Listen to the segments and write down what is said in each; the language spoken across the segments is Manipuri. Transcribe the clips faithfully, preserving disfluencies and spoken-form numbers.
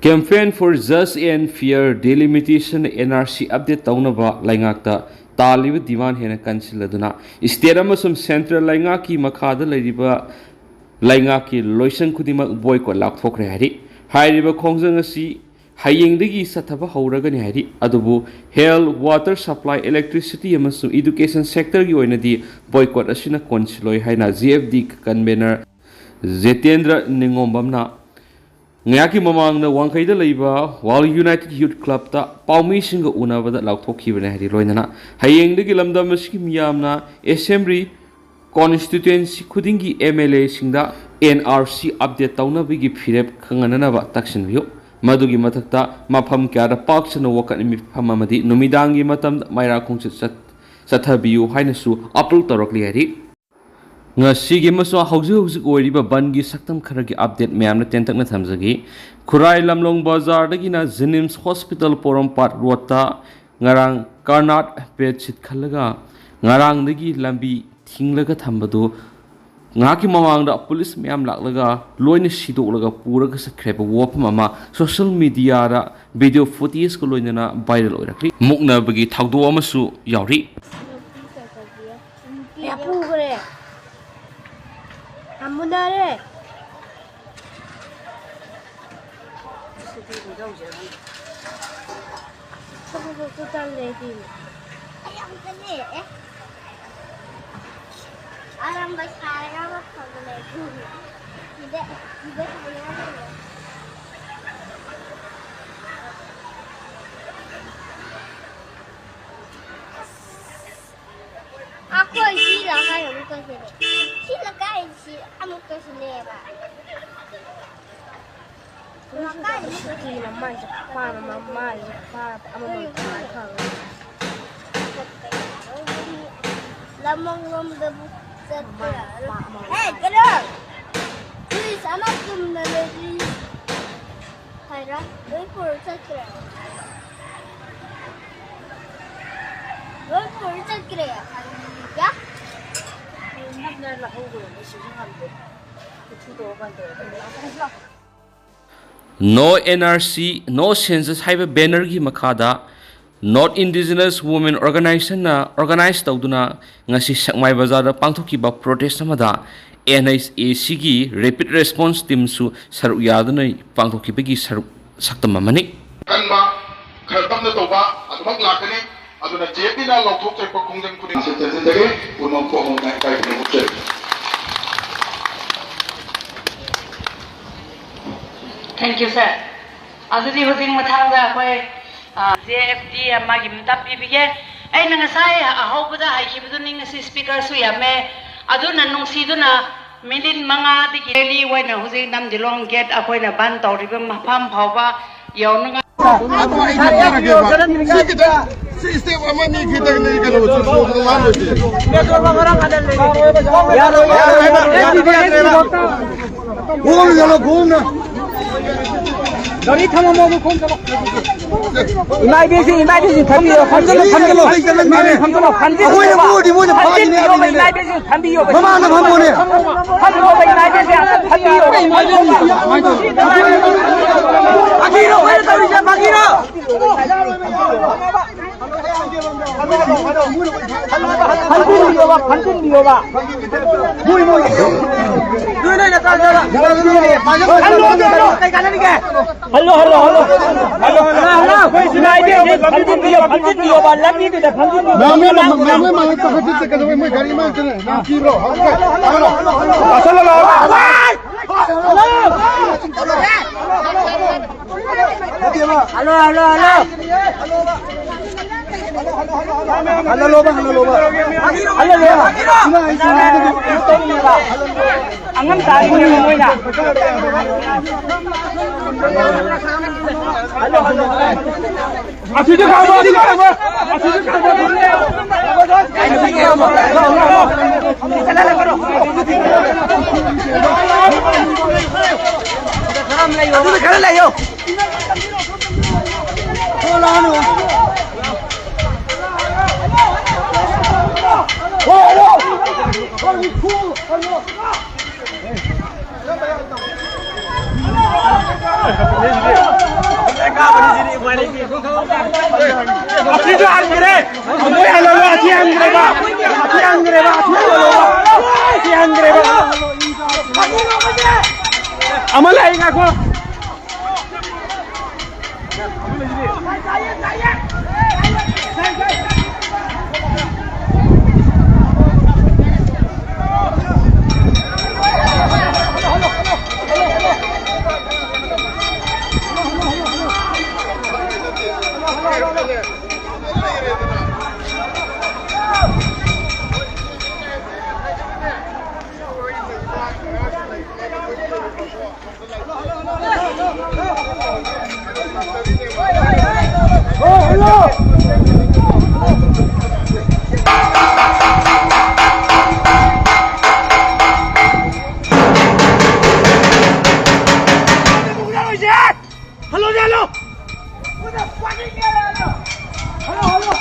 Campaign for Just and Fair Delimitation, N R C update ꯇꯧꯅꯕ ꯂꯩꯉꯥꯛꯇ ꯇꯥꯜꯂꯤꯕ demand ꯍꯦꯟꯅ ꯀꯟꯁꯤꯜꯂꯗꯨꯅ state ꯑꯃꯁꯨꯡ central ꯂꯩꯉꯥꯛꯀꯤ ꯃꯈꯥꯗ ꯂꯩꯔꯤꯕ ꯂꯩꯉꯥꯛꯀꯤ ꯂꯣꯏꯁꯪ ꯈꯨꯗꯤꯡꯃꯛ boycott ꯂꯥꯎꯊꯣꯛꯈ꯭ꯔꯦ ꯍꯥꯏꯔꯤ꯫ ꯍꯥꯏꯔꯤꯕ ꯈꯣꯡꯖꯪ ꯑꯁꯤ ꯍꯌꯦꯡꯗꯒꯤ ꯆꯠꯊꯕ ꯍꯧꯔꯒꯅꯤ ꯍꯥꯏꯔꯤ꯫ ꯑꯗꯨꯕꯨ health, water supply, electricity ꯑꯃꯁꯨꯡ education sectorꯒꯤ ꯑꯣꯏꯅꯗꯤ boycott ꯑꯁꯤꯅ ꯀꯣꯟꯁꯤꯜꯂꯣꯏ ꯍꯥꯏꯅ J F D convener Jitendra ꯅꯤꯉꯣꯝꯕꯝꯅ ꯉꯥꯏꯍꯥꯛꯀꯤ ꯃꯃꯥꯡꯗ ꯋꯥꯡꯈꯩꯗ ꯂꯩꯕ World United Youth Clubꯇ ꯄꯥꯎꯃꯤꯁꯤꯡꯒ ꯎꯅꯕꯗ ꯂꯥꯎꯊꯣꯛꯈꯤꯕꯅꯤ ꯍꯥꯏꯔꯤ꯫ ꯂꯣꯏꯅꯅ ꯍꯌꯦꯡꯗꯒꯤ ꯂꯝꯗꯝ ꯑꯁꯤꯒꯤ ꯃꯤꯌꯥꯝꯅ assembly constituency ꯈꯨꯗꯤꯡꯒꯤ M L Aꯁꯤꯡꯗ N R C update ꯇꯧꯅꯕꯒꯤ ꯐꯤꯔꯦꯞ ꯈꯪꯍꯟꯅꯅꯕ ꯇꯛꯁꯤꯟꯕꯤꯌꯨ꯫ ꯃꯗꯨꯒꯤ ꯃꯊꯛꯇ ꯃꯐꯝ ꯀꯌꯥꯗ ꯄꯥꯛ ꯁꯟꯅ ꯋꯥꯀꯠ ꯃꯤꯐꯝ ꯑꯃꯗꯤ ꯅꯨꯃꯤꯗꯥꯡꯒꯤ ꯃꯇꯝꯗ ꯃꯩꯔꯥ ꯈꯣꯡꯆꯠ ꯆꯠ-, ꯆꯠꯊꯕꯤꯌꯨ ꯍꯥꯏꯅꯁꯨ appeal ꯇꯧꯔꯛꯂꯤ ꯍꯥꯏꯔꯤ꯫ ꯉꯁꯤꯒꯤ ꯑꯃꯁꯨꯡ ꯍꯧꯖꯤꯛ ꯍꯧꯖꯤꯛ ꯑꯣꯏꯔꯤꯕ ꯕꯟꯒꯤ ꯁꯛꯇꯝ ꯈꯔꯒꯤ update ꯃꯌꯥꯝꯅ ꯇꯦꯟꯇꯛꯅ ꯊꯝꯖꯒꯦ꯫ ꯈꯨꯔꯥꯏ ꯂꯝꯂꯣꯡ ꯕꯖꯥꯔꯗꯒꯤꯅ JNIMS hospital ꯄꯣꯔꯣꯝꯄꯥꯠ roadꯇ ꯉꯔꯥꯡ ꯀꯔꯅꯥꯠ bedsheet ꯈꯜꯂꯒ ꯉꯔꯥꯡꯗꯒꯤ ꯂꯝꯕꯤ ꯊꯤꯡꯂꯒ ꯊꯝꯕꯗꯨ ꯉꯥꯏꯍꯥꯛꯀꯤ ꯃꯃꯥꯡꯗ ꯄꯨꯂꯤꯁ ꯃꯌꯥꯝ ꯂꯥꯛꯂꯒ ꯂꯣꯏꯅ ꯁꯤꯗꯣꯛꯂꯒ ꯄꯨꯔꯒ ꯆꯠꯈ꯭ꯔꯦꯕ ꯋꯥꯐꯝ ꯑꯃ social mediaꯗ video footageꯀ ꯂꯣꯏꯅꯅ viral ꯑꯣꯏꯔꯛꯂꯤ꯫ ꯃꯨꯛꯅꯕꯒꯤ ꯊꯧꯗꯣꯛ ꯑꯃꯁꯨ ꯌꯥꯎꯔꯤ꯫ ꯀꯌꯥ ꯄꯨꯈ꯭ꯔꯦ? ꯌꯥꯝ ꯃꯨꯟꯅꯔꯦ꯫ ꯊꯕꯛꯁꯨ ꯇꯜꯂꯦ ꯑꯩꯗꯤ꯫ ꯑꯩ ꯌꯥꯝ ꯇꯜꯂꯦ꯫ ꯑꯦ? ꯑꯔꯥꯝꯕ ꯁꯥꯔꯒ ꯐꯕ ꯂꯩ꯫ ꯁꯤꯗ, ꯁꯤꯗ ꯁꯥꯟꯅꯔ ꯂꯩꯔꯦ꯫ ꯑꯩꯈꯣꯏ ꯁꯤ ꯂꯩꯀꯥꯏ ꯑꯃꯨꯛꯇꯁꯨꯅꯦ꯫ ꯁꯤ ꯂꯩꯀꯥꯏꯁꯤ ꯑꯃꯨꯛꯇꯁꯨꯅꯦꯕ꯫ ꯁꯨꯇꯤ ꯃꯃꯥꯏꯁꯦ ꯐꯥꯔ ꯃꯃꯥꯏꯁꯦ ꯐꯥꯔ ꯑꯃꯃꯝ ꯇꯥꯔ ꯐꯪꯉꯦ꯫ ꯂꯃꯣꯡꯂꯣꯝꯗꯕꯨ ꯆꯠꯄ꯭ꯔꯥ? ꯍꯦ, ꯀꯩꯅꯣ! ꯐ꯭ꯔꯤꯖ ꯑꯃ ꯇꯨꯝꯅ ꯂꯩꯔꯤ꯫ ꯍꯥꯏꯔ ꯂꯣꯏ ꯄꯨꯔ ꯆꯠꯈ꯭ꯔꯦ꯫ ꯂꯣꯏ ꯄꯨꯔ ꯆꯠꯈ꯭ꯔꯦ꯫ ꯍꯥꯏꯌꯥ꯫ ꯅꯪꯅ ꯂꯧꯍꯧꯕ ꯑꯣꯏꯔꯝꯅꯤ, ꯁꯤꯁꯨ ꯉꯝꯗꯦ꯫ ꯏꯊꯨ ꯇꯧꯔ ꯕꯟ ꯇꯧꯔꯦ꯫ No N R C, No Census ꯍꯥꯏꯕ banner ꯒꯤ ꯃꯈꯥꯗ North Indigenous Women Organization ꯅ organize ꯇꯧꯗꯨꯅ ꯉꯁꯤ ꯁꯦꯛꯃꯥꯏ ꯕꯖꯥꯔꯗ ꯄꯥꯡꯊꯣꯛꯈꯤꯕ protest ꯑꯃꯗ N H A C ꯒꯤ Rapid Response Team ꯁꯨ ꯁꯔꯨꯛ ꯌꯥꯗꯨꯅ ꯄꯥꯡꯊꯣꯛꯈꯤꯕꯒꯤ ꯁꯔꯨꯛ ꯁꯛꯇꯝ ꯑꯃꯅꯤ꯫ ꯀꯟꯕ, ꯈꯔ ꯇꯞꯅ ꯇꯧꯕ ꯑꯗꯨꯃꯛ ꯂꯥꯛꯀꯅꯤ꯫ ꯑꯗꯨꯅ J P ꯅ ꯂꯥꯎꯊꯣꯛꯆꯔꯛꯄ ꯈꯣꯡꯖꯪ ꯈꯨꯗꯤꯡ ꯁꯦꯟꯖꯤꯟꯖꯒꯦ꯫ ꯄꯨꯝꯅꯃꯛꯄꯨ ꯑꯃꯨꯛ ꯏꯀꯥꯏ ꯈꯨꯝꯅꯕ ꯎꯠꯆꯔꯤ꯫ Thank you, sir. ꯑꯗꯨꯗꯤ ꯍꯧꯖꯤꯛ ꯃꯊꯪꯗ ꯑꯩꯈꯣꯏ, ꯑ, J F D ꯑꯃꯒꯤ ꯃꯇꯝ ꯄꯤꯕꯤꯒꯦ꯫ ꯑꯩꯅ ꯉꯁꯥꯏ ꯑꯍꯧꯕꯗ ꯍꯥꯏꯈꯤꯕꯗꯨꯅꯤ, ꯉꯁꯤ speaker ꯁꯨ ꯌꯥꯝꯃꯦ꯫ ꯑꯗꯨꯅ ꯅꯨꯡꯁꯤꯗꯨꯅ minute ꯃꯉꯥꯗꯒꯤ rally ꯑꯣꯏꯅ ꯍꯧꯖꯤꯛ ꯅꯝꯗꯤꯂꯣꯡ gate ꯑꯩꯈꯣꯏꯅ ꯕꯟ ꯇꯧꯔꯤꯕ ꯃꯐꯝ ꯐꯥꯎꯕ ꯌꯧꯅꯉꯥꯏ ꯑꯗꯣ ꯑꯩ ꯍꯥꯏꯖꯔꯒꯦꯕ, ꯁꯤ ꯈꯤꯇꯪ, ꯁꯤ step ꯑꯃꯅꯤ ꯈꯤꯇꯪꯅꯤ ꯀꯩꯅꯣ, ꯁꯤ ꯁꯣꯛꯄꯗ ꯂꯥꯟꯗꯣꯏꯁꯦ꯫ ꯌꯥꯔꯣꯏ, ꯌꯥꯔꯣꯏ, ꯌꯥꯔꯣꯏ, ꯌꯥꯔꯣꯏ, ꯌꯥꯔꯣꯏ, ꯌꯥꯔꯣꯏ꯫ ꯈꯣꯡꯅ ꯆꯠꯂꯣ, ꯈꯣꯡꯅ꯫ ꯒꯥꯔꯤ ꯊꯝꯃꯝꯃꯣ, ꯑꯗꯨ ꯈꯣꯡ ꯆꯠꯂꯣ꯫ ꯏꯃꯥ ꯏꯕꯦꯟꯁꯤꯡ, ꯏꯃꯥ ꯏꯕꯦꯟꯁꯤꯡ ꯊꯝꯕꯤꯌꯣ, ꯊꯝꯖꯤꯜꯂꯣ, ꯊꯝꯖꯤꯜꯂꯣ, ꯊꯝꯖꯤꯜꯂꯣ, ꯊꯝꯖꯤꯜꯂꯣ, ꯑꯩꯈꯣꯏꯅ ꯊꯝꯕꯤꯌꯣꯕ꯫ ꯄꯣꯔꯗꯤ ꯃꯣꯏꯅ ꯐꯥꯈꯤꯅꯤ ꯊꯝꯖꯤꯟꯕꯤꯌꯣꯕ, ꯍꯥꯏꯕꯅꯤꯅꯦ꯫ ꯏꯃꯥ ꯏꯕꯦꯟꯁꯤꯡ ꯊꯝꯕꯤꯌꯣꯕ꯫ ꯃꯃꯥꯡꯗ ꯐꯝꯃꯣꯅꯦ꯫ ꯊꯝꯃꯣꯕ, ꯏꯃꯥ ꯏꯕꯦꯟꯁꯤꯡ ꯑꯝꯇ ꯊꯝꯕꯤꯌꯣꯕ꯫ ꯐꯥꯒꯤꯔꯣ ꯑꯩꯈꯣꯏꯅ ꯇꯧꯔꯤꯁꯦ, ꯐꯥꯒꯤꯔꯣ? ꯐꯝꯖꯤꯟꯕꯤꯌꯣꯕ, ꯐꯝꯖꯤꯟꯕꯤꯌꯣꯕ꯫ ꯈꯜꯂꯣ, ꯈꯜꯂꯣ, ꯈꯜꯂꯣ꯫ ꯀꯩ ꯀꯥꯟꯅꯔꯤꯒꯦ? Hello, hello, hello. Hello, hello, hello. ꯏꯃꯥ ꯏꯕꯦꯟꯁꯤ ꯐꯝꯖꯤꯟꯕꯤꯌꯣ, ꯐꯝꯖꯤꯟꯕꯤꯌꯣꯕ꯫ ꯂꯝꯕꯤꯗꯨꯗ ꯐꯝꯖꯤꯟꯕꯤꯌꯣ꯫ ꯃꯌꯥꯝ, ꯃꯌꯥꯝ, ꯃꯌꯥꯝ, ꯃꯌꯥꯝ ꯆꯠꯈꯠꯁꯤ ꯀꯩꯗꯧꯕꯩ ꯃꯣꯏ ꯒꯥꯔꯤ ꯃꯥꯡ ꯆꯠꯂꯦ? ꯅꯪ ꯀꯤꯕ꯭ꯔꯣ? Hello, hello, hello. Hello, hello, hello. ꯍꯜꯂꯣꯕ, ꯍꯜꯂꯣꯕ꯫ ꯍꯜꯂꯣꯕ꯫ ꯑꯉꯝ ꯇꯥꯔꯤꯕꯅꯦ ꯃꯣꯏꯅ꯫ ꯑꯁꯤꯗ ꯈꯥꯝꯃꯣ, ꯑꯁꯤꯗ ꯈꯥꯝꯃꯣ, ꯑꯁꯤꯗ ꯈꯥꯝꯃꯣ꯫ ꯑꯗꯨꯗ ꯈꯔ ꯂꯩꯌꯣ꯫ ꯑꯁꯤꯁꯨ ꯍꯟꯈ꯭ꯔꯦ꯫ ꯑꯃꯨꯛ ꯍꯜꯍꯜꯂꯣ꯫ ꯑꯁꯤ ꯍꯟꯈ꯭ꯔꯦꯕ꯫ ꯑꯁꯤ ꯍꯟꯈ꯭ꯔꯦꯕ꯫ ꯑꯁꯤ ꯍꯜꯍꯜꯂꯣ꯫ ꯑꯁꯤ ꯍꯟꯈ꯭ꯔꯦꯕ꯫ ꯑꯃ ꯂꯥꯛꯏ ꯉꯥꯏꯈꯣ꯫ ꯍꯜꯂꯣꯅꯦ, ꯍꯜꯂꯣ꯫ Hello, hello.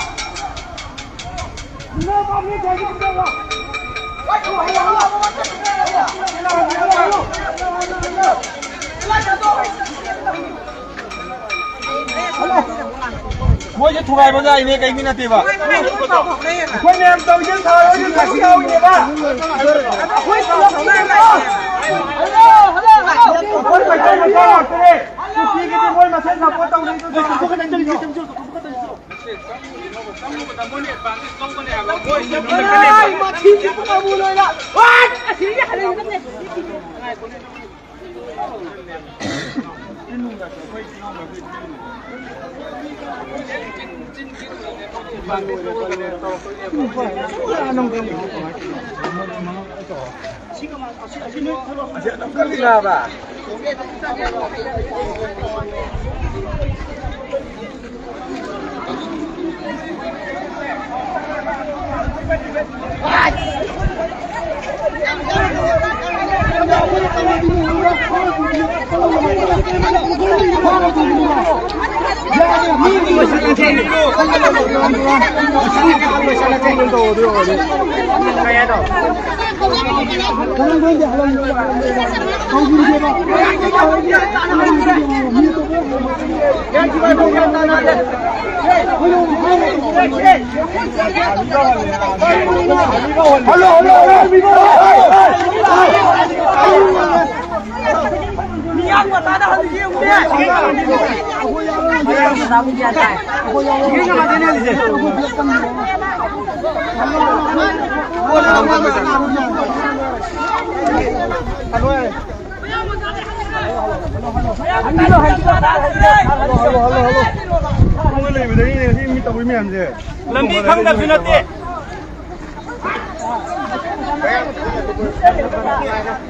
ꯃꯣꯏꯁꯦ ꯊꯨꯒꯥꯏꯕ ꯂꯥꯛꯏꯅꯦ, ꯀꯩꯒꯤ ꯅꯠꯇꯦꯕ? ꯑꯩꯈꯣꯏ ꯃꯌꯥꯝ ꯇꯧꯔꯤꯁꯦ ꯊꯥꯔꯣꯏꯁꯦ ꯊꯕꯛ ꯌꯥꯎꯔꯤꯅꯦꯕ꯫ ꯑꯩꯈꯣꯏ ꯃꯩꯇꯩ ꯃꯆꯥ ꯉꯥꯛꯇꯅꯦ꯫ ꯀꯨꯀꯤꯒꯤꯗꯤ ꯃꯣꯏ ꯃꯁꯦꯟ ꯁꯞꯄꯣꯔꯠ ꯇꯧꯅꯩꯗꯨꯗꯤ꯫ ꯂꯩꯕꯗꯒꯤꯅꯦ ꯉꯁꯤ ꯃꯤ ꯇꯧꯔꯤ ꯃꯌꯥꯝꯁꯦ꯫ ꯂꯝꯕꯤ ꯈꯪꯗꯕꯁꯨ ꯅꯠꯇꯦ꯫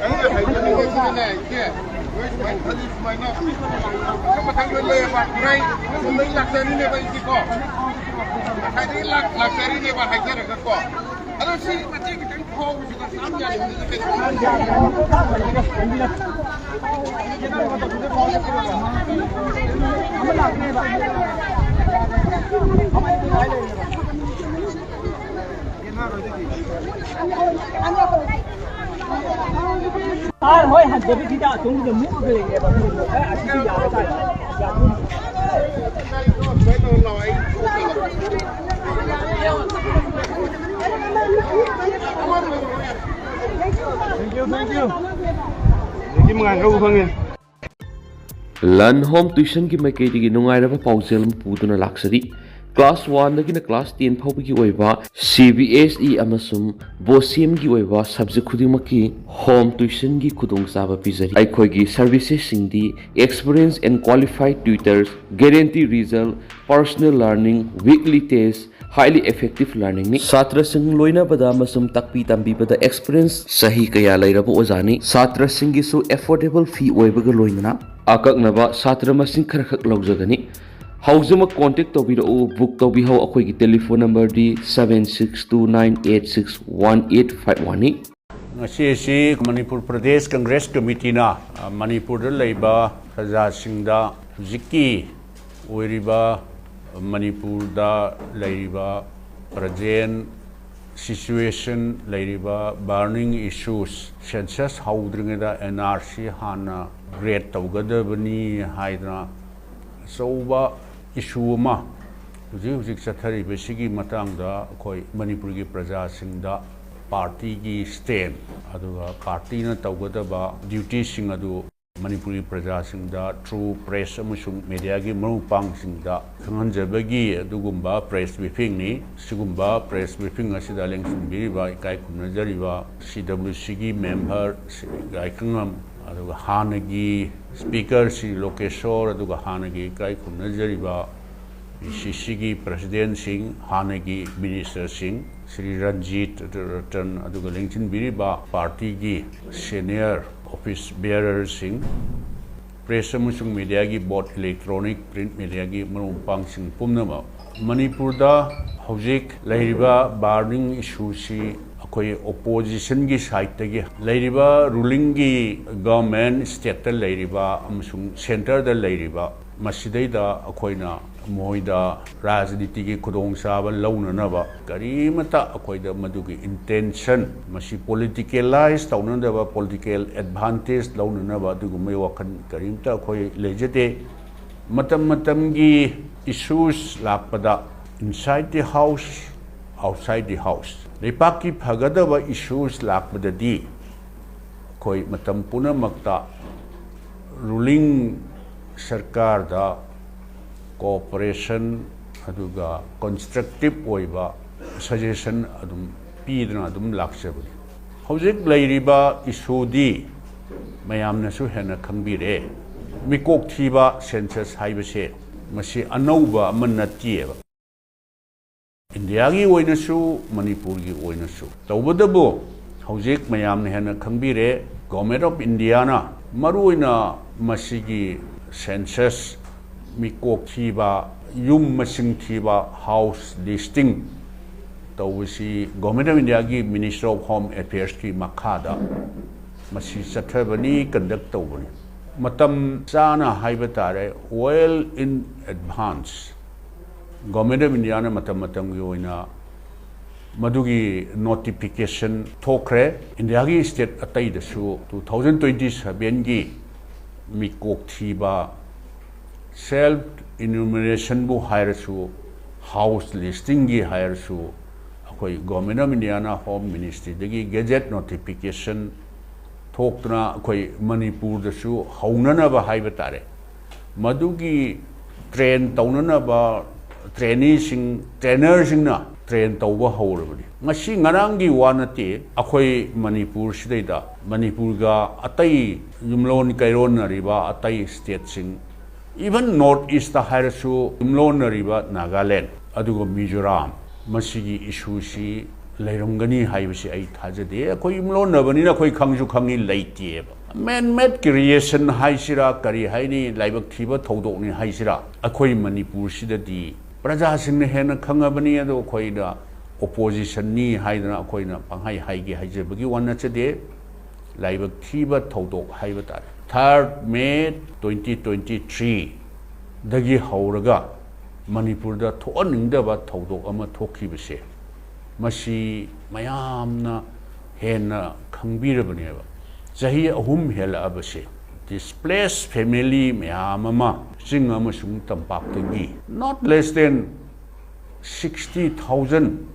ꯑꯩꯅ ꯍꯥꯏꯖꯅꯤꯡꯕꯁꯤꯅꯅꯦ, ꯏꯆꯦ, ꯅꯣꯏ ꯁꯨꯃꯥꯏꯅ ꯈꯜꯂꯤ, ꯁꯨꯃꯥꯏꯅ ꯃꯊꯪ ꯃꯊꯪ ꯂꯣꯏ ꯂꯩꯌꯦꯕ, ꯈꯨꯔꯥꯏ ꯁꯣꯝꯗꯒꯤ ꯂꯥꯛꯆꯔꯤꯅꯦꯕ ꯑꯩꯁꯦꯀꯣ, ꯉꯁꯥꯏꯗꯒꯤ ꯂꯥꯛ-, ꯂꯥꯛꯆꯔꯤꯅꯦꯕ ꯍꯥꯏꯖꯔꯒꯀꯣ꯫ ꯑꯗꯣ ꯁꯤ ꯃꯇꯦꯛ ꯈꯤꯇꯪ ꯐꯥꯎꯕꯁꯤꯗ ꯆꯥꯝ ꯌꯥꯅꯤ꯫ ꯁꯥꯔ ꯍꯣꯏ ꯍꯟꯖꯕꯤꯁꯤꯗ ꯑꯁꯣꯝꯒꯤꯗ ꯃꯨꯛꯑꯒ ꯂꯩꯔꯦꯕ꯫ ꯑꯁꯤꯗꯤ ꯌꯥꯔ ꯇꯥꯔꯦ꯫ Thank you, thank you. Thank you, ꯃꯉꯥꯜ ꯈꯔ ꯐꯪꯉꯦ꯫ ꯂꯟ ꯍꯣꯝ ꯇ꯭ꯌꯨꯁꯟꯒꯤ ꯃꯥꯏꯀꯩꯗꯒꯤ ꯅꯨꯡꯉꯥꯏꯔꯕ ꯄꯥꯎꯖꯦꯜ ꯑꯃ ꯄꯨꯗꯨꯅ ꯂꯥꯛꯆꯔꯤ꯫ ꯀ꯭ꯂꯥꯁ ꯋꯥꯟꯗꯒꯤꯅ ꯀ꯭ꯂꯥꯁ ꯇꯦꯟ ꯐꯥꯎꯕꯒꯤ ꯑꯣꯏꯕ ꯁꯤ ꯕꯤ ꯑꯦꯁ ꯏ ꯑꯃꯁꯨꯡ ꯕꯣꯁꯤꯌꯝꯒꯤ ꯑꯣꯏꯕ ꯁꯕꯖꯦꯛ ꯈꯨꯗꯤꯡꯃꯛꯀꯤ ꯍꯣꯝ ꯇ꯭ꯌꯨꯁꯟꯒꯤ ꯈꯨꯗꯣꯡꯆꯥꯕ ꯄꯤꯖꯔꯤ꯫ ꯑꯩꯈꯣꯏꯒꯤ ꯁꯔꯚꯤꯁꯦꯁꯁꯤꯡꯗꯤ experience and qualified tutors, guarantee result, personal learning, weekly test, highly effective learning ꯅꯤ꯫ ꯁꯥꯇ꯭ꯔꯁꯤꯡ ꯂꯣꯏꯅꯕꯗ ꯑꯃꯁꯨꯡ ꯇꯥꯛꯄꯤ ꯇꯝꯕꯤꯕꯗ experience ꯆꯍꯤ ꯀꯌꯥ ꯂꯩꯔꯕ ꯑꯣꯖꯥꯅꯤ꯫ ꯁꯥꯇ꯭ꯔꯁꯤꯡꯒꯤꯁꯨ affordable fee ꯑꯣꯏꯕꯒ ꯂꯣꯏꯅꯅ ꯑꯀꯛꯅꯕ ꯁꯥꯇ꯭ꯔ ꯃꯁꯤꯡ ꯈꯔꯈꯛ ꯂꯧꯖꯒꯅꯤ꯫ ꯍꯧꯖꯤꯛꯃꯛ contact ꯇꯧꯕꯤꯔꯛꯎ, book ꯇꯧꯕꯤꯍꯧ꯫ ꯑꯩꯈꯣꯏꯒꯤ telephone number ꯗꯤ seven six two nine eight six one eight five one ꯅꯤ꯫ ꯉꯁꯤ ꯑꯁꯤ ꯃꯅꯤꯄꯨꯔ ꯄ꯭ꯔꯗꯦꯁ ꯀꯪꯒ꯭ꯔꯦꯁ ꯀꯃꯤꯇꯤꯅ, ꯑ, ꯃꯅꯤꯄꯨꯔꯗ ꯂꯩꯕ ꯄ꯭ꯔꯖꯥꯁꯤꯡꯗ ꯍꯧꯖꯤꯛꯀꯤ ꯑꯣꯏꯔꯤꯕ ꯃꯅꯤꯄꯨꯔꯗ ꯂꯩꯔꯤꯕ present ꯁꯤꯆꯨꯋꯦꯁꯟ, ꯂꯩꯔꯤꯕ ꯕꯔꯅꯤꯡ ꯏꯁꯨꯁ, ꯁꯦꯟꯁꯁ ꯍꯧꯗ꯭ꯔꯤꯉꯩꯗ ꯑꯦꯟ ꯑꯥꯔ ꯁꯤ ꯍꯥꯟꯅ ꯒ꯭ꯔꯦꯠ ꯇꯧꯒꯗꯕꯅꯤ ꯍꯥꯏꯗꯅ ꯑꯆꯧꯕ ꯏꯁꯨ ꯑꯃ ꯍꯧꯖꯤꯛ ꯍꯧꯖꯤꯛ ꯆꯠꯊꯔꯤꯕꯁꯤꯒꯤ ꯃꯇꯥꯡꯗ ꯑꯩꯈꯣꯏ ꯃꯅꯤꯄꯨꯔꯒꯤ ꯄ꯭ꯔꯖꯥꯁꯤꯡꯗ ꯄꯥꯔꯇꯤꯒꯤ ꯁ꯭ꯇꯦꯟ, ꯑꯗꯨꯒ ꯄꯥꯔꯇꯤꯅ ꯇꯧꯒꯗꯕ ꯗ꯭ꯌꯨꯇꯤꯁꯤꯡ ꯑꯗꯨ ꯃꯅꯤꯄꯨꯔꯒꯤ ꯄ꯭ꯔꯖꯥꯁꯤꯡꯗ ꯊ꯭ꯔꯨ ꯄ꯭ꯔꯦꯁ ꯑꯃꯁꯨꯡ ꯃꯦꯗꯤꯌꯥꯒꯤ ꯃꯔꯨꯞ ꯃꯄꯥꯡꯁꯤꯡꯗ ꯈꯪꯍꯟꯖꯕꯒꯤ ꯑꯗꯨꯒꯨꯝꯕ ꯄ꯭ꯔꯦꯁ ꯕ꯭ꯔꯤꯐꯤꯡꯅꯤ꯫ ꯁꯤꯒꯨꯝꯕ ꯄ꯭ꯔꯦꯁ ꯕ꯭ꯔꯤꯐꯤꯡ ꯑꯁꯤꯗ ꯂꯦꯡꯁꯤꯟꯕꯤꯔꯤꯕ ꯏꯀꯥꯏ ꯈꯨꯝꯅꯖꯔꯤꯕ ꯁꯤ ꯗꯕ꯭ꯂꯤꯎ ꯁꯤꯒꯤ ꯃꯦꯝꯕꯔ ꯁ꯭ꯔꯤ ꯏꯀꯥꯏꯈꯪꯉꯝ, ꯑꯗꯨꯒ ꯍꯥꯟꯅꯒꯤ ꯁ꯭ꯄꯤꯀꯔ ꯁ꯭ꯔꯤ ꯂꯣꯀꯦꯁꯣꯔ, ꯑꯗꯨꯒ ꯍꯥꯟꯅꯒꯤ ꯏꯀꯥꯏ ꯈꯨꯝꯅꯖꯔꯤꯕ ꯄꯤ ꯁꯤ ꯁꯤꯒꯤ ꯄ꯭ꯔꯁꯤꯗꯦꯟꯁꯤꯡ, ꯍꯥꯟꯅꯒꯤ ꯃꯤꯅꯤꯁꯇꯔꯁꯤꯡ, ꯁ꯭ꯔꯤ ꯔꯟꯖꯤꯠ ꯔꯇꯟ, ꯑꯗꯨꯒ ꯂꯦꯡꯁꯤꯟꯕꯤꯔꯤꯕ ꯄꯥꯔꯇꯤꯒꯤ ꯁꯦꯅꯤꯌꯔ ꯑꯣꯐꯤꯁ ꯕꯤꯌꯔꯔꯁꯤꯡ, ꯄ꯭ꯔꯦꯁ ꯑꯃꯁꯨꯡ ꯃꯦꯗꯤꯌꯥꯒꯤ ꯕꯣꯠ, ꯏꯂꯦꯛꯇ꯭ꯔꯣꯅꯤꯛ ꯄ꯭ꯔꯤꯟꯠ ꯃꯦꯗꯤꯌꯥꯒꯤ ꯃꯔꯨꯞ ꯃꯄꯥꯡꯁꯤꯡ ꯄꯨꯝꯅꯃꯛ, ꯃꯅꯤꯄꯨꯔꯗ ꯍꯧꯖꯤꯛ ꯂꯩꯔꯤꯕ ꯕꯥꯔꯅꯤꯡ ꯏꯁꯨꯁꯤ ꯑꯩꯈꯣꯏ ꯑꯣꯄꯣꯖꯤꯁꯟꯒꯤ ꯁꯥꯏꯠꯇꯒꯤ, ꯂꯩꯔꯤꯕ ꯔꯨꯂꯤꯡꯒꯤ ꯒꯚꯔꯟꯃꯦꯟꯠ, ꯁ꯭ꯇꯦꯠꯇ ꯂꯩꯔꯤꯕ ꯑꯃꯁꯨꯡ ꯁꯦꯟꯇꯔꯗ ꯂꯩꯔꯤꯕ, ꯃꯁꯤꯗꯩꯗ ꯑꯩꯈꯣꯏꯅ ꯃꯣꯏꯗ ꯔꯥꯖꯅꯤꯇꯤꯒꯤ ꯈꯨꯗꯣꯡꯆꯥꯕ ꯂꯧꯅꯅꯕ ꯀꯔꯤꯃꯠꯇ ꯑꯩꯈꯣꯏꯗ ꯃꯗꯨꯒꯤ ꯏꯟꯇꯦꯟꯁꯟ, ꯃꯁꯤ ꯄꯣꯂꯤꯇꯤꯀꯦꯂꯥꯏꯁ ꯇꯧꯅꯗꯕ, ꯄꯣꯂꯤꯇꯤꯀꯦꯜ ꯑꯦꯗꯚꯥꯟꯇꯦꯖ ꯂꯧꯅꯅꯕ ꯑꯗꯨꯒꯨꯝꯕꯒꯤ ꯋꯥꯈꯜ ꯀꯔꯤꯝꯇ ꯑꯩꯈꯣꯏ ꯂꯩꯖꯗꯦ꯫ ꯃꯇꯝ ꯃꯇꯝꯒꯤ ꯏꯁꯨꯁ ꯂꯥꯛꯄꯗ, inside the house, outside the house, ꯂꯩꯄꯥꯛꯀꯤ ꯐꯒꯗꯕ ꯏꯁꯨꯁ ꯂꯥꯛꯄꯗꯗꯤ ꯑꯩꯈꯣꯏ ꯃꯇꯝ ꯄꯨꯝꯅꯃꯛꯇ ꯔꯨꯂꯤꯡ ꯁꯔꯀꯥꯔꯗ ꯀꯣꯑꯣꯄꯔꯦꯁꯟ ꯑꯗꯨꯒ ꯀꯟꯁꯇ꯭ꯔꯛꯇꯤꯞ ꯑꯣꯏꯕ ꯁꯖꯦꯁꯟ ꯑꯗꯨꯝ ꯄꯤꯗꯨꯅ ꯑꯗꯨꯝ ꯂꯥꯛꯆꯕꯅꯤ꯫ ꯍꯧꯖꯤꯛ ꯂꯩꯔꯤꯕ ꯏꯁꯨꯗꯤ ꯃꯌꯥꯝꯅꯁꯨ ꯍꯦꯟꯅ ꯈꯪꯕꯤꯔꯦ꯫ ꯃꯤꯀꯣꯛ ꯊꯤꯕ ꯁꯦꯟꯁꯁ ꯍꯥꯏꯕꯁꯦ ꯃꯁꯤ ꯑꯅꯧꯕ ꯑꯃ ꯅꯠꯇꯦꯕ꯫ ꯏꯟꯗꯤꯌꯥꯒꯤ ꯑꯣꯏꯅꯁꯨ, ꯃꯅꯤꯄꯨꯔꯒꯤ ꯑꯣꯏꯅꯁꯨ꯫ ꯇꯧꯕꯇꯕꯨ ꯍꯧꯖꯤꯛ ꯃꯌꯥꯝꯅ ꯍꯦꯟꯅ ꯈꯪꯕꯤꯔꯦ, ꯒꯣꯔꯃꯦꯟ ꯑꯣꯐ ꯏꯟꯗꯤꯌꯥꯅ ꯃꯔꯨꯑꯣꯏꯅ ꯃꯁꯤꯒꯤ ꯁꯦꯟꯁꯁ, ꯃꯤꯀꯣꯛ ꯊꯤꯕ, ꯌꯨꯝ ꯃꯁꯤꯡ ꯊꯤꯕ, ꯍꯥꯎꯁ ꯂꯤꯁꯇꯤꯡ ꯇꯧꯕꯁꯤ ꯒꯣꯔꯃꯦꯟ ꯑꯣꯐ ꯏꯟꯗꯤꯌꯥꯒꯤ ꯃꯤꯅꯤꯁꯇꯔ ꯑꯣꯐ ꯍꯣꯝ ꯑꯦꯐꯤꯌꯔꯁꯀꯤ ꯃꯈꯥꯗ ꯃꯁꯤ ꯆꯠꯊꯕꯅꯤ, ꯀꯟꯗꯛ ꯇꯧꯕꯅꯤ꯫ ꯃꯇꯝ ꯆꯥꯅ ꯍꯥꯏꯕ ꯇꯥꯔꯦ, well in advance, government of ꯏꯟꯗꯤꯌꯥꯅ ꯃꯇꯝ ꯃꯇꯝꯒꯤ ꯑꯣꯏꯅ ꯃꯗꯨꯒꯤ ꯅꯣꯇꯤꯐꯤꯀꯦꯁꯟ ꯊꯣꯛꯈ꯭ꯔꯦ꯫ ꯏꯟꯗꯤꯌꯥꯒꯤ ꯁ꯭ꯇꯦꯠ ꯑꯇꯩꯗꯁꯨ ꯇꯨ ꯊꯥꯎꯖꯟ ꯇ꯭ꯋꯦꯟꯇꯤ ꯁꯚꯦꯟꯒꯤ ꯃꯤꯀꯣꯛ ꯊꯤꯕ, ꯁꯦꯜꯐ ꯏꯅ꯭ꯌꯨꯃꯔꯦꯁꯟꯕꯨ ꯍꯥꯏꯔꯁꯨ, ꯍꯥꯎꯁ ꯂꯤꯁꯇꯤꯡꯒꯤ ꯍꯥꯏꯔꯁꯨ, ꯑꯩꯈꯣꯏ ꯒꯣꯔꯃꯦꯟ ꯑꯣꯐ ꯏꯟꯗꯤꯌꯥꯅ ꯍꯣꯝ ꯃꯤꯅꯤꯁꯇ꯭ꯔꯤꯗꯒꯤ ꯒꯦꯖꯦꯠ ꯅꯣꯇꯤꯐꯤꯀꯦꯁꯟ ꯊꯣꯛꯇꯨꯅ ꯑꯩꯈꯣꯏ ꯃꯅꯤꯄꯨꯔꯗꯁꯨ ꯍꯧꯅꯅꯕ ꯍꯥꯏꯕ ꯇꯥꯔꯦ, ꯃꯗꯨꯒꯤ ꯇ꯭ꯔꯦꯟ ꯇꯧꯅꯅꯕ ꯇ꯭ꯔꯦꯅꯤꯁꯤꯡ, ꯇ꯭ꯔꯦꯅꯔꯁꯤꯡꯅ ꯇ꯭ꯔꯦꯟ ꯇꯧꯕ ꯍꯧꯔꯕꯅꯤ꯫ ꯉꯁꯤ ꯉꯔꯥꯡꯒꯤ ꯋꯥ ꯅꯠꯇꯦ꯫ ꯑꯩꯈꯣꯏ ꯃꯅꯤꯄꯨꯔꯁꯤꯗꯩꯗ, ꯃꯅꯤꯄꯨꯔꯒ ꯑꯇꯩ ꯌꯨꯝꯂꯣꯟ ꯀꯩꯔꯣꯟꯅꯔꯤꯕ ꯑꯇꯩ ꯁ꯭ꯇꯦꯠꯁꯤꯡ, ꯏꯚꯟ ꯅꯣꯔꯠ ꯏꯁꯇ ꯍꯥꯏꯔꯁꯨ, ꯌꯨꯝꯂꯣꯟꯅꯔꯤꯕ ꯅꯥꯒꯥꯂꯦꯟ ꯑꯗꯨꯒ ꯃꯤꯖꯣꯔꯥꯝ, ꯃꯁꯤꯒꯤ ꯏꯁꯨꯁꯤ ꯂꯩꯔꯝꯒꯅꯤ ꯍꯥꯏꯕꯁꯤ ꯑꯩ ꯊꯥꯖꯗꯦ꯫ ꯑꯩꯈꯣꯏ ꯌꯨꯝꯂꯣꯟꯅꯕꯅꯤꯅ ꯑꯩꯈꯣꯏ ꯈꯪꯁꯨ ꯈꯪꯉꯤ, ꯂꯩꯇꯦꯕ꯫ ꯃꯦꯟ ꯃꯦꯗ ꯀ꯭ꯔꯤꯌꯦꯁꯟ ꯍꯥꯏꯁꯤꯔꯥ, ꯀꯔꯤ ꯍꯥꯏꯅꯤ, ꯂꯥꯏꯕꯛ ꯊꯤꯕ ꯊꯧꯗꯣꯛꯅꯤ ꯍꯥꯏꯁꯤꯔꯥ, ꯑꯩꯈꯣꯏ ꯃꯅꯤꯄꯨꯔꯁꯤꯗꯗꯤ ꯄ꯭ꯔꯖꯥꯁꯤꯡꯅ ꯍꯦꯟꯅ ꯈꯪꯉꯕꯅꯤ꯫ ꯑꯗꯣ ꯑꯩꯈꯣꯏꯅ ꯑꯣꯄꯣꯖꯤꯁꯟꯅꯤ ꯍꯥꯏꯗꯅ ꯑꯩꯈꯣꯏꯅ ꯄꯪꯍꯥꯏ ꯍꯥꯏꯒꯦ ꯍꯥꯏꯖꯕꯒꯤ ꯋꯥ ꯅꯠꯆꯗꯦ꯫ ꯂꯥꯏꯕꯛ ꯊꯤꯕ ꯊꯧꯗꯣꯛ ꯍꯥꯏꯕ ꯇꯥꯔꯦ꯫ ꯊꯥꯔꯠ ꯃꯦ ꯇ꯭ꯋꯦꯟꯇꯤ ꯇ꯭ꯋꯦꯟꯇꯤ ꯊ꯭ꯔꯤꯗꯒꯤ ꯍꯧꯔꯒ ꯃꯅꯤꯄꯨꯔꯗ ꯊꯣꯛꯍꯟꯅꯤꯡꯗꯕ ꯊꯧꯗꯣꯛ ꯑꯃ ꯊꯣꯛꯈꯤꯕꯁꯦ, ꯃꯁꯤ ꯃꯌꯥꯝꯅ ꯍꯦꯟꯅ ꯈꯪꯕꯤꯔꯕꯅꯦꯕ꯫ ꯆꯍꯤ ꯑꯍꯨꯝ ꯍꯦꯜꯂꯛꯑꯕꯁꯦ, ꯗꯤꯁꯄ꯭ꯂꯦꯁ ꯐꯦꯃꯤꯂꯤ ꯃꯌꯥꯝ ꯑꯃ ꯆꯤꯡ ꯑꯃꯁꯨꯡ ꯇꯝꯄꯥꯛꯇꯒꯤ, not less than sixty thousand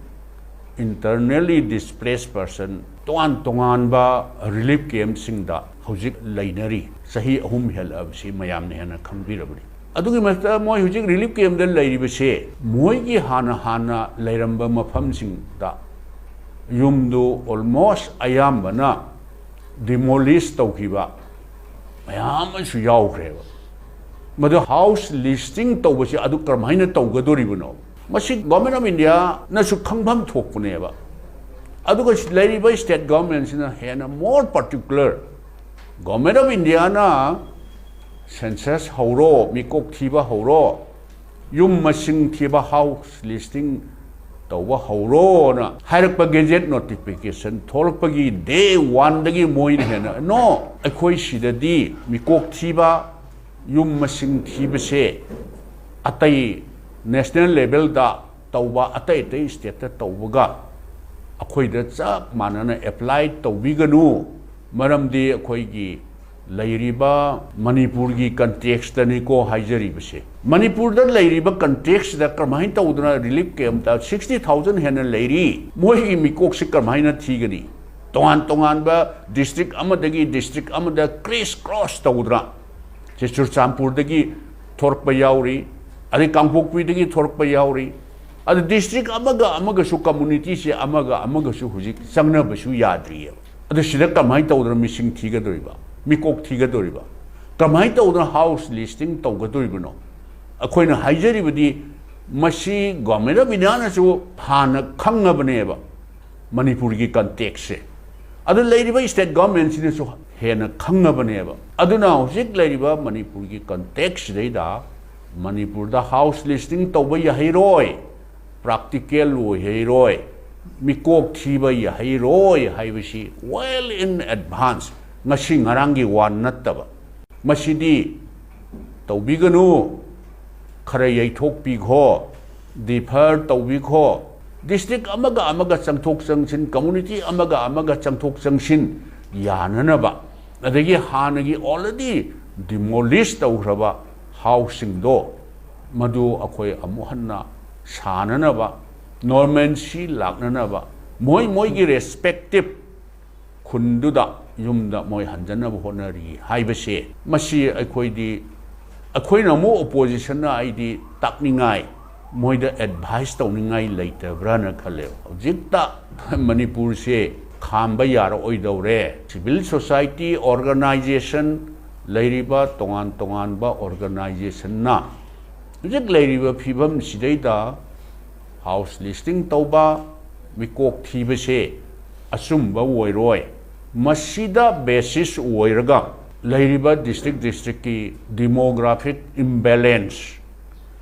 internally displaced person ꯇꯣꯉꯥꯟ ꯇꯣꯉꯥꯟꯕ ꯔꯤꯂꯤꯐ ꯀꯦꯝꯞꯁꯤꯡꯗ ꯍꯧꯖꯤꯛ ꯂꯩꯅꯔꯤ꯫ ꯆꯍꯤ ꯑꯍꯨꯝ ꯍꯦꯜꯂꯛꯑꯕꯁꯤ ꯃꯌꯥꯝꯅ ꯍꯦꯟꯅ ꯈꯪꯕꯤꯔꯕꯅꯤ꯫ ꯑꯗꯨꯒꯤ ꯃꯊꯛꯇ ꯃꯣꯏ ꯍꯧꯖꯤꯛ ꯔꯤꯂꯤꯐ ꯀꯦꯝꯞꯇ ꯂꯩꯔꯤꯕꯁꯦ, ꯃꯣꯏꯒꯤ ꯍꯥꯟꯅ ꯍꯥꯟꯅ ꯂꯩꯔꯝꯕ ꯃꯐꯝꯁꯤꯡꯗ ꯌꯨꯝꯗꯨ ꯑꯣꯜꯃꯣꯁ ꯑꯌꯥꯝꯕꯅ ꯗꯤꯃꯣꯂꯤꯁ ꯇꯧꯈꯤꯕ ꯃꯌꯥꯝ ꯑꯃꯁꯨ ꯌꯥꯎꯈ꯭ꯔꯦꯕ꯫ ꯃꯗꯨ ꯍꯥꯎꯁ ꯂꯤꯁꯇꯤꯡ ꯇꯧꯕꯁꯤ ꯑꯗꯨ ꯀꯔꯝꯍꯥꯏꯅ ꯇꯧꯒꯗꯣꯔꯤꯕꯅꯣ? ꯃꯁꯤ ꯒꯣꯔꯃꯦꯟ ꯑꯣꯐ ꯏꯟꯗꯤꯌꯥꯅꯁꯨ ꯈꯪꯐꯝ ꯊꯣꯛꯄꯅꯦꯕ꯫ ꯑꯗꯨꯒ ꯂꯩꯔꯤꯕ ꯁ꯭ꯇꯦꯠ ꯒꯣꯔꯃꯦꯟꯁꯤꯅ ꯍꯦꯟꯅ more particular, government of Indian census ꯍꯧꯔꯣ, ꯃꯤꯀꯣꯛ ꯊꯤꯕ ꯍꯧꯔꯣ, ꯌꯨꯝ ꯃꯁꯤꯡ ꯊꯤꯕ, ꯍꯥꯎꯁ ꯂꯤꯁꯇꯤꯡ ꯇꯧꯕ ꯍꯧꯔꯣꯅ ꯍꯥꯏꯔꯛꯄ ꯒꯦꯖꯦꯠ ꯅꯣꯇꯤꯐꯤꯀꯦꯁꯟ ꯊꯣꯛꯂꯛꯄꯒꯤ ꯗꯦ ꯋꯥꯟꯗꯒꯤ ꯃꯣꯏꯅ ꯍꯦꯟꯅ, "ꯅꯣ, ꯑꯩꯈꯣꯏ ꯁꯤꯗꯗꯤ ꯃꯤꯀꯣꯛ ꯊꯤꯕ, ꯌꯨꯝ ꯃꯁꯤꯡ ꯊꯤꯕꯁꯦ ꯑꯇꯩ ꯅꯦꯁꯅꯦꯜ ꯂꯦꯚꯦꯜꯗ ꯇꯧꯕ, ꯑꯇꯩ ꯑꯇꯩ ꯁ꯭ꯇꯦꯠꯇ ꯇꯧꯕꯒ ꯑꯩꯈꯣꯏꯗ ꯆꯞ ꯃꯥꯟꯅꯅ ꯑꯦꯄ꯭ꯂꯥꯏ ꯇꯧꯕꯤꯒꯅꯨ꯫ ꯃꯔꯝꯗꯤ ꯑꯩꯈꯣꯏꯒꯤ ꯂꯩꯔꯤꯕ ꯃꯅꯤꯄꯨꯔꯒꯤ ꯀꯟꯇꯦꯛꯁꯇꯅꯤꯀꯣ ꯍꯥꯏꯖꯔꯤꯕꯁꯦ, ꯃꯅꯤꯄꯨꯔꯗ ꯂꯩꯔꯤꯕ ꯀꯟꯇꯦꯛꯁꯁꯤꯗ ꯀꯔꯝꯍꯥꯏꯅ ꯇꯧꯗꯅ ꯔꯤꯂꯤꯐ ꯀꯦꯝꯞꯇ ꯁꯤꯛꯁꯇꯤ ꯊꯥꯎꯖꯟ ꯍꯦꯟꯅ ꯂꯩꯔꯤ, ꯃꯣꯏꯒꯤ ꯃꯤꯀꯣꯛꯁꯤ ꯀꯔꯝꯍꯥꯏꯅ ꯊꯤꯒꯅꯤ? ꯇꯣꯉꯥꯟ ꯇꯣꯉꯥꯟꯕ ꯗꯤꯁꯇ꯭ꯔꯤꯛ ꯑꯃꯗꯒꯤ ꯗꯤꯁꯇ꯭ꯔꯤꯛ ꯑꯃꯗ ꯀ꯭ꯔꯤꯁ ꯀ꯭ꯔꯣꯁ ꯇꯧꯗꯅ, ꯁꯤ ꯆꯨꯔꯆꯥꯟꯄꯨꯔꯗꯒꯤ ꯊꯣꯔꯛꯄ ꯌꯥꯎꯔꯤ, ꯑꯗꯩ ꯀꯥꯡꯄꯣꯛꯄꯤꯗꯒꯤ ꯊꯣꯔꯛꯄ ꯌꯥꯎꯔꯤ, ꯑꯗꯨ ꯗꯤꯁꯇ꯭ꯔꯤꯛ ꯑꯃꯒ ꯑꯃꯒꯁꯨ, ꯀꯝꯃꯨꯅꯤꯇꯤꯁꯦ ꯑꯃꯒ ꯑꯃꯒꯁꯨ ꯍꯧꯖꯤꯛ ꯆꯪꯅꯕꯁꯨ ꯌꯥꯗ꯭ꯔꯤꯑꯕ꯫ ꯑꯗꯨ ꯁꯤꯗ ꯀꯃꯥꯏꯅ ꯇꯧꯗꯅ ꯃꯤꯁꯤꯡ ꯊꯤꯒꯗꯧꯔꯤꯕ, ꯃꯤꯀꯣꯛ ꯊꯤꯒꯗꯧꯔꯤꯕ, ꯀꯃꯥꯏꯅ ꯇꯧꯗꯅ ꯍꯥꯎꯁ ꯂꯤꯁꯇꯤꯡ ꯇꯧꯒꯗꯧꯔꯤꯕꯅꯣ? ꯑꯩꯈꯣꯏꯅ ꯍꯥꯏꯖꯔꯤꯕꯗꯤ, ꯃꯁꯤ ꯒꯣꯔꯃꯦꯟ ꯑꯣꯐ ꯏꯟꯗꯤꯌꯥꯅꯁꯨ ꯍꯥꯟꯅ ꯈꯪꯉꯕꯅꯦꯕ, ꯃꯅꯤꯄꯨꯔꯒꯤ ꯀꯟꯇꯦꯛꯁꯁꯦ꯫ ꯑꯗꯨ ꯂꯩꯔꯤꯕ ꯁ꯭ꯇꯦꯠ ꯒꯣꯔꯃꯦꯟꯁꯤꯅꯁꯨ ꯍꯦꯟꯅ ꯈꯪꯉꯕꯅꯦꯕ꯫ ꯑꯗꯨꯅ ꯍꯧꯖꯤꯛ ꯂꯩꯔꯤꯕ ꯃꯅꯤꯄꯨꯔꯒꯤ ꯀꯟꯇꯦꯛꯁꯁꯤꯗꯩꯗ ꯃꯅꯤꯄꯨꯔꯗ ꯍꯥꯎꯁ ꯂꯤꯁꯇꯤꯡ ꯇꯧꯕ ꯌꯥꯍꯩꯔꯣꯏ, ꯄ꯭ꯔꯥꯛꯇꯤꯀꯦꯜ ꯑꯣꯏꯍꯩꯔꯣꯏ, ꯃꯤꯀꯣꯛ ꯊꯤꯕ ꯌꯥꯍꯩꯔꯣꯏ ꯍꯥꯏꯕꯁꯤ well in advance, ꯉꯁꯤ ꯉꯔꯥꯡꯒꯤ ꯋꯥ ꯅꯠꯇꯕ꯫ ꯃꯁꯤꯗꯤ ꯇꯧꯕꯤꯒꯅꯨ, ꯈꯔ ꯌꯩꯊꯣꯛꯄꯤꯈꯣ, ꯗꯤꯐꯔ ꯇꯧꯕꯤꯈꯣ꯫ ꯗꯤꯁꯇ꯭ꯔꯤꯛ ꯑꯃꯒ ꯑꯃꯒ ꯆꯪꯊꯣꯛ ꯆꯪꯁꯤꯟ, ꯀꯝꯃꯨꯅꯤꯇꯤ ꯑꯃꯒ ꯑꯃꯒ ꯆꯪꯊꯣꯛ ꯆꯪꯁꯤꯟ ꯌꯥꯅꯅꯕ, ꯑꯗꯒꯤ ꯍꯥꯟꯅꯒꯤ ꯑꯣꯜꯔꯦꯗꯤ ꯗꯤꯃꯣꯂꯤꯁ ꯇꯧꯈ꯭ꯔꯕ ꯍꯥꯎꯁꯁꯤꯡꯗꯣ, ꯃꯗꯨ ꯑꯩꯈꯣꯏ ꯑꯃꯨꯛ ꯍꯟꯅ ꯁꯥꯅꯅꯕ, ꯅꯣꯔꯃꯦꯟꯁꯤ ꯂꯥꯛꯅꯅꯕ, ꯃꯣꯏ ꯃꯣꯏꯒꯤ ꯔꯦꯁꯄꯦꯛꯇꯤꯞ ꯈꯨꯟꯗꯨꯗ, ꯌꯨꯝꯗ ꯃꯣꯏ ꯍꯟꯖꯅꯕ ꯍꯣꯠꯅꯔꯤ ꯍꯥꯏꯕꯁꯦ, ꯃꯁꯤ ꯑꯩꯈꯣꯏꯗꯤ, ꯑꯩꯈꯣꯏꯅ ꯑꯃꯨꯛ ꯑꯣꯄꯣꯖꯤꯁꯟꯅ ꯑꯩꯗꯤ ꯇꯥꯛꯅꯤꯡꯉꯥꯏ, ꯃꯣꯏꯗ ꯑꯦꯗꯚꯥꯏꯁ ꯇꯧꯅꯤꯡꯉꯥꯏ ꯂꯩꯇꯕ꯭ꯔꯥꯅ ꯈꯜꯂꯦꯕ꯫ ꯍꯧꯖꯤꯛꯇ ꯃꯅꯤꯄꯨꯔꯁꯦ ꯈꯥꯝꯕ ꯌꯥꯔꯛꯑꯣꯏꯗꯧꯔꯦ꯫ ꯁꯤꯚꯤꯜ ꯁꯣꯁꯥꯏꯇꯤ ꯑꯣꯔꯒꯅꯥꯏꯖꯦꯁꯟ, ꯂꯩꯔꯤꯕ ꯇꯣꯉꯥꯟ ꯇꯣꯉꯥꯟꯕ ꯑꯣꯔꯒꯅꯥꯏꯖꯦꯁꯟꯅ ꯍꯧꯖꯤꯛ ꯂꯩꯔꯤꯕ ꯐꯤꯕꯝꯁꯤꯗꯩꯗ ꯍꯥꯎꯁ ꯂꯤꯁꯇꯤꯡ ꯇꯧꯕ, ꯃꯤꯀꯣꯛ ꯊꯤꯕꯁꯦ ꯑꯆꯨꯝꯕ ꯑꯣꯏꯔꯣꯏ꯫ ꯃꯁꯤꯗ ꯕꯦꯁꯤꯁ ꯑꯣꯏꯔꯒ ꯂꯩꯔꯤꯕ ꯗꯤꯁꯇ꯭ꯔꯤꯛ ꯗꯤꯁꯇ꯭ꯔꯤꯛꯀꯤ ꯗꯤꯃꯣꯒ꯭ꯔꯥꯐꯤꯛ ꯏꯝꯕꯦꯂꯦꯟꯁ,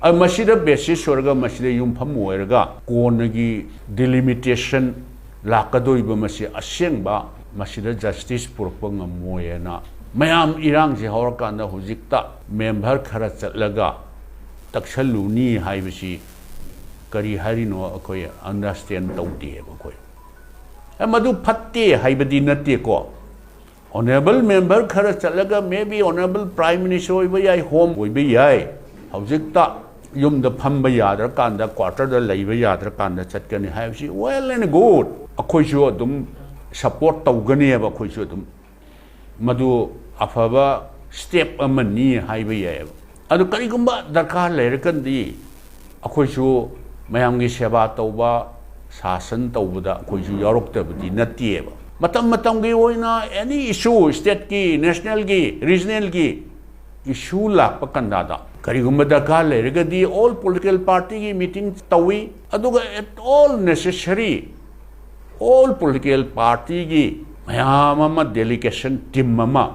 ꯑ, ꯃꯁꯤꯗ ꯕꯦꯁꯤꯁ ꯑꯣꯏꯔꯒ, ꯃꯁꯤꯗ ꯌꯨꯝꯐꯝ ꯑꯣꯏꯔꯒ ꯀꯣꯟꯅꯒꯤ ꯗꯤꯂꯤꯃꯤꯇꯦꯁꯟ ꯂꯥꯛꯀꯗꯧꯔꯤꯕ ꯃꯁꯤ ꯑꯁꯦꯡꯕ, ꯃꯁꯤꯗ ꯖꯁꯇꯤꯁ ꯄꯨꯔꯛꯄ ꯉꯝꯃꯣꯏ ꯍꯥꯏꯅ ꯃꯌꯥꯝ ꯏꯔꯥꯡꯁꯤ ꯍꯧꯔꯀꯥꯟꯗ ꯍꯧꯖꯤꯛꯇ ꯃꯦꯝꯕꯔ ꯈꯔ ꯆꯠꯂꯒ ꯇꯛꯁꯜꯂꯨꯅꯤ ꯍꯥꯏꯕꯁꯤ ꯀꯔꯤ ꯍꯥꯏꯔꯤꯅꯣ ꯑꯩꯈꯣꯏ ꯑꯟꯗꯔꯁꯇꯦꯟ ꯇꯧꯗꯦꯕ ꯑꯩꯈꯣꯏ꯫ ꯑꯦ, ꯃꯗꯨ ꯐꯠꯇꯦ ꯍꯥꯏꯕꯗꯤ ꯅꯠꯇꯦꯀꯣ꯫ Honourable member ꯈꯔ ꯆꯠꯂꯒ, maybe Honourable Prime Minister ꯑꯣꯏꯕ ꯌꯥꯏ, Home ꯑꯣꯏꯕ ꯌꯥꯏ, ꯍꯧꯖꯤꯛꯇ ꯌꯨꯝꯗ ꯐꯝꯕ ꯌꯥꯗ꯭ꯔꯀꯥꯟꯗ, quarter ꯗ ꯂꯩꯕ ꯌꯥꯗ꯭ꯔꯀꯥꯟꯗ ꯆꯠꯀꯅꯤ ꯍꯥꯏꯕꯁꯤ well and good, ꯑꯩꯈꯣꯏꯁꯨ ꯑꯗꯨꯝ support ꯇꯧꯒꯅꯦꯕ꯫ ꯑꯩꯈꯣꯏꯁꯨ ꯑꯗꯨꯝ ꯃꯗꯨ ꯑꯐꯕ step ꯑꯃꯅꯤ ꯍꯥꯏꯕ ꯌꯥꯏꯑꯕ꯫ ꯑꯗꯨ ꯀꯔꯤꯒꯨꯝꯕ ꯗꯔꯀꯥꯔ ꯂꯩꯔꯀꯥꯟꯗꯤ ꯑꯩꯈꯣꯏꯁꯨ ꯃꯌꯥꯝꯒꯤ ꯁꯦꯕꯥ ꯇꯧꯕ, ꯁꯥꯁꯟ ꯇꯧꯕꯗ ꯑꯩꯈꯣꯏꯁꯨ ꯌꯥꯎꯔꯛꯇꯕꯗꯤ ꯅꯠꯇꯦꯕ꯫ ꯃꯇꯝ ꯃꯇꯝꯒꯤ ꯑꯣꯏꯅ any issue, state ꯀꯤ, national ꯒꯤ, regional ꯒꯤ issue ꯂꯥꯛꯄ ꯀꯟꯗꯥꯗ ꯀꯔꯤꯒꯨꯝꯕ ꯗꯔꯀꯥꯔ ꯂꯩꯔꯒꯗꯤ all political party ꯒꯤ meeting ꯇꯧꯏ꯫ ꯑꯗꯨꯒ at all necessary, all political party ꯒꯤ ꯃꯌꯥꯝ ꯑꯃ, delegation team ꯑꯃ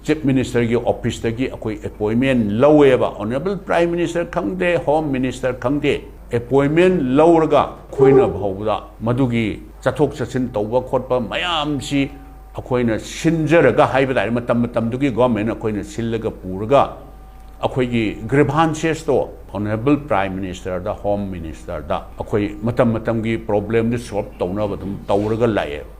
Chief Minister ꯒꯤ office ꯇꯒꯤ ꯑꯩꯈꯣꯏ appointment ꯂꯧꯋꯦꯕ꯫ Honourable Prime Minister ꯈꯪꯗꯦ, Home Minister ꯈꯪꯗꯦ, appointment ꯂꯧꯔꯒ ꯑꯩꯈꯣꯏꯅ ꯐꯥꯎꯕꯗ ꯃꯗꯨꯒꯤ ꯆꯠꯊꯣꯛ ꯆꯠꯁꯤꯟ ꯇꯧꯕ ꯈꯣꯠꯄ ꯃꯌꯥꯝꯁꯤ ꯑꯩꯈꯣꯏꯅ ꯁꯤꯟꯖꯔꯒ ꯍꯥꯏꯕ ꯇꯥꯔꯦ, ꯃꯇꯝ ꯃꯇꯝꯗꯨꯒꯤ government ꯑꯩꯈꯣꯏꯅ ꯁꯤꯜꯂꯒ ꯄꯨꯔꯒ ꯑꯩꯈꯣꯏꯒꯤ grievances ꯇꯣ Honourable Prime Minister ꯗ, Home Minister ꯗ ꯑꯩꯈꯣꯏ ꯃꯇꯝ ꯃꯇꯝꯒꯤ problem ꯗꯨ solve ꯇꯧꯅꯕ ꯑꯗꯨꯝ ꯇꯧꯔꯒ ꯂꯥꯛꯑꯦꯕ꯫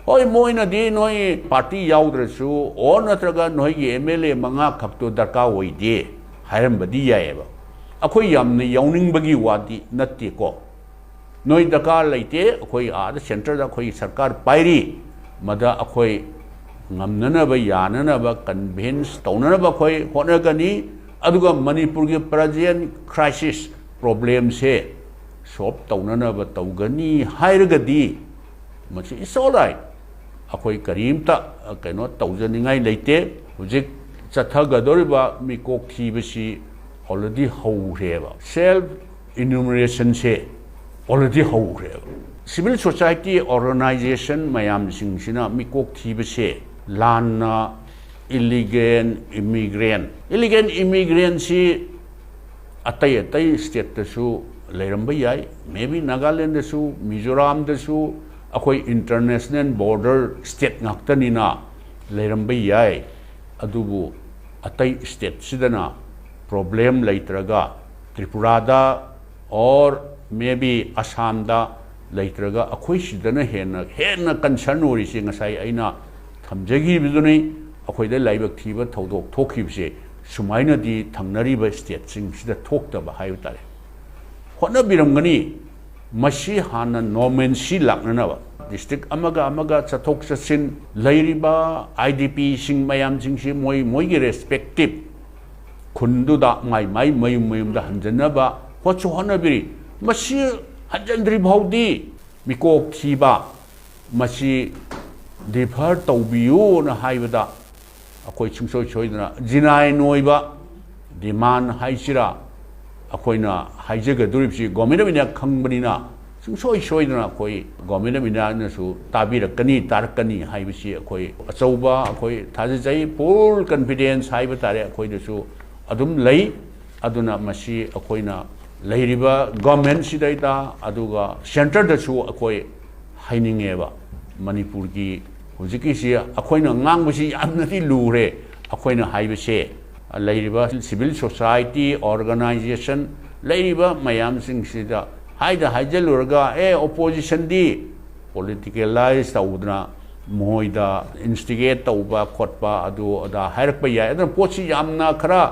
ꯍꯣꯏ, ꯃꯣꯏꯅꯗꯤ ꯅꯣꯏ party ꯌꯥꯎꯗ꯭ꯔꯁꯨ, or ꯅꯠꯇ꯭ꯔꯒ ꯅꯣꯏꯒꯤ M L A ꯃꯉꯥ ꯈꯛꯇꯣ ꯗꯔꯀꯥꯔ ꯑꯣꯏꯗꯦ ꯍꯥꯏꯔꯝꯕꯗꯤ ꯌꯥꯏꯑꯕ꯫ ꯑꯩꯈꯣꯏ ꯌꯥꯝꯅ ꯌꯥꯎꯅꯤꯡꯕꯒꯤ ꯋꯥꯗꯤ ꯅꯠꯇꯦꯀꯣ꯫ ꯅꯣꯏ ꯗꯔꯀꯥꯔ ꯂꯩꯇꯦ, ꯑꯩꯈꯣꯏ ꯑꯥꯗ centre ꯗ ꯑꯩꯈꯣꯏꯒꯤ ꯁꯔꯀꯥꯔ ꯄꯥꯏꯔꯤ, ꯃꯗ ꯑꯩꯈꯣꯏ ꯉꯝꯅꯅꯕ, ꯌꯥꯅꯅꯕ, convince ꯇꯧꯅꯅꯕ ꯑꯩꯈꯣꯏ ꯍꯣꯠꯅꯒꯅꯤ꯫ ꯑꯗꯨꯒ ꯃꯅꯤꯄꯨꯔꯒꯤ present crisis problem ꯁꯦ solve ꯇꯧꯅꯅꯕ ꯇꯧꯒꯅꯤ ꯍꯥꯏꯔꯒꯗꯤ, ꯃꯁꯤ it's all right꯫ ꯑꯩꯈꯣꯏ ꯀꯔꯤꯝꯇ, ꯑ, ꯀꯩꯅꯣ ꯇꯧꯖꯅꯤꯡꯉꯥꯏ ꯂꯩꯇꯦ꯫ ꯍꯧꯖꯤꯛ ꯆꯠꯊꯒꯗꯧꯔꯤꯕ ꯃꯤꯀꯣꯛ ꯊꯤꯕꯁꯤ already ꯍꯧꯈ꯭ꯔꯦꯕ꯫ Self enumeration ꯁꯦ already ꯍꯧꯈ꯭ꯔꯦꯕ꯫ Civil society organization ꯃꯌꯥꯝꯁꯤꯡꯁꯤꯅ ꯃꯤꯀꯣꯛ ꯊꯤꯕꯁꯦ ꯂꯥꯟꯅ illegal immigrant, illegal immigrant ꯁꯤ ꯑꯇꯩ ꯑꯇꯩ state ꯇꯁꯨ ꯂꯩꯔꯝꯕ ꯌꯥꯏ, maybe ꯅꯥꯒꯥꯂꯦꯟꯗꯁꯨ, ꯃꯤꯖꯣꯔꯥꯝꯗꯁꯨ, ꯑꯩꯈꯣꯏ international border state ꯉꯥꯛꯇꯅꯤꯅ ꯂꯩꯔꯝꯕ ꯌꯥꯏ꯫ ꯑꯗꯨꯕꯨ ꯑꯇꯩ state ꯁꯤꯗꯅ problem ꯂꯩꯇ꯭ꯔꯒ, ꯇ꯭ꯔꯤꯄꯨꯔꯥꯗ or maybe ꯑꯁꯥꯝꯗ ꯂꯩꯇ꯭ꯔꯒ ꯑꯩꯈꯣꯏ ꯁꯤꯗꯅ ꯍꯦꯟꯅ, ꯍꯦꯟꯅ concern ꯑꯣꯏꯔꯤꯁꯦ ꯉꯁꯥꯏ ꯑꯩꯅ ꯊꯝꯖꯈꯤꯕꯗꯨꯅꯤ꯫ ꯑꯩꯈꯣꯏꯗ ꯂꯥꯏꯕꯛ ꯊꯤꯕ ꯊꯧꯗꯣꯛ ꯊꯣꯛꯈꯤꯕꯁꯦ ꯁꯨꯃꯥꯏꯅꯗꯤ ꯊꯪꯅꯔꯤꯕ stateꯁꯤꯡꯁꯤꯗ ꯊꯣꯛꯇꯕ ꯍꯥꯏꯕ ꯇꯥꯔꯦ꯫ ꯍꯣꯠꯅꯕꯤꯔꯝꯒꯅꯤ꯫ ꯃꯁꯤ ꯍꯥꯟꯅ normalcy ꯂꯥꯛꯅꯅꯕ, district ꯑꯃꯒ ꯑꯃꯒ ꯆꯠꯊꯣꯛ ꯆꯠꯁꯤꯟ, ꯂꯩꯔꯤꯕ IDPꯁꯤꯡ ꯃꯌꯥꯝꯁꯤꯡꯁꯤ ꯃꯣꯏ ꯃꯣꯏꯒꯤ respective ꯈꯨꯟꯗꯨꯗ ꯃꯥꯏ ꯃꯥꯏ ꯃꯌꯨꯝ ꯃꯌꯨꯝꯗ ꯍꯟꯖꯟꯅꯕ ꯍꯣꯠꯁꯨ ꯍꯣꯠꯅꯕꯤꯔꯤ꯫ ꯃꯁꯤ ꯍꯟꯖꯟꯗ꯭ꯔꯤ ꯐꯥꯎꯗꯤ ꯃꯤꯀꯣꯛ ꯊꯤꯕ, ꯃꯁꯤ defer ꯇꯧꯕꯤꯌꯨꯅ ꯍꯥꯏꯕꯗ ꯑꯩꯈꯣꯏ ꯁꯨꯡꯁꯣꯏ ꯁꯣꯏꯗꯅ genuine ꯑꯣꯏꯕ demand ꯍꯥꯏꯁꯤꯔꯥ, ꯑꯩꯈꯣꯏꯅ ꯍꯥꯏꯖꯒꯗꯧꯔꯤꯕꯁꯤ Government of India ꯈꯪꯕꯅꯤꯅ ꯁꯨꯡꯁꯣꯏ ꯁꯣꯏꯗꯅ ꯑꯩꯈꯣꯏ Government of Indiaꯅꯁꯨ ꯇꯥꯕꯤꯔꯛꯀꯅꯤ, ꯇꯥꯔꯛꯀꯅꯤ ꯍꯥꯏꯕꯁꯤ ꯑꯩꯈꯣꯏ ꯑꯆꯧꯕ ꯑꯩꯈꯣꯏ ꯊꯥꯖꯖꯩ꯫ Full confidence ꯍꯥꯏꯕ ꯇꯥꯔꯦ ꯑꯩꯈꯣꯏꯗꯁꯨ ꯑꯗꯨꯝ ꯂꯩ꯫ ꯑꯗꯨꯅ ꯃꯁꯤ ꯑꯩꯈꯣꯏꯅ ꯂꯩꯔꯤꯕ governmentꯁꯤꯗꯩꯗ, ꯑꯗꯨꯒ centreꯗꯁꯨ ꯑꯩꯈꯣꯏ ꯍꯥꯏꯅꯤꯡꯉꯦꯕ, ꯃꯅꯤꯄꯨꯔꯒꯤ ꯍꯧꯖꯤꯛꯀꯤꯁꯤ ꯑꯩꯈꯣꯏꯅ ꯉꯥꯡꯕꯁꯤ ꯌꯥꯝꯅꯗꯤ ꯂꯨꯔꯦ꯫ ꯑꯩꯈꯣꯏꯅ ꯍꯥꯏꯕꯁꯦ, ꯂꯩꯔꯤꯕ civil society organization, ꯂꯩꯔꯤꯕ ꯃꯌꯥꯝꯁꯤꯡꯁꯤꯗ ꯍꯥꯏꯗ ꯍꯥꯏꯖꯤꯜꯂꯨꯔꯒ, ꯑꯦ, oppositionꯗꯤ politicalize ꯇꯧꯗꯅ ꯃꯣꯏꯗ instigate ꯇꯧꯕ ꯈꯣꯠꯄ ꯑꯗꯨ ꯑꯗꯥ ꯍꯥꯏꯔꯛꯄ ꯌꯥꯏ꯫ ꯑꯗꯨꯅ ꯄꯣꯠꯁꯤ ꯌꯥꯝꯅ ꯈꯔ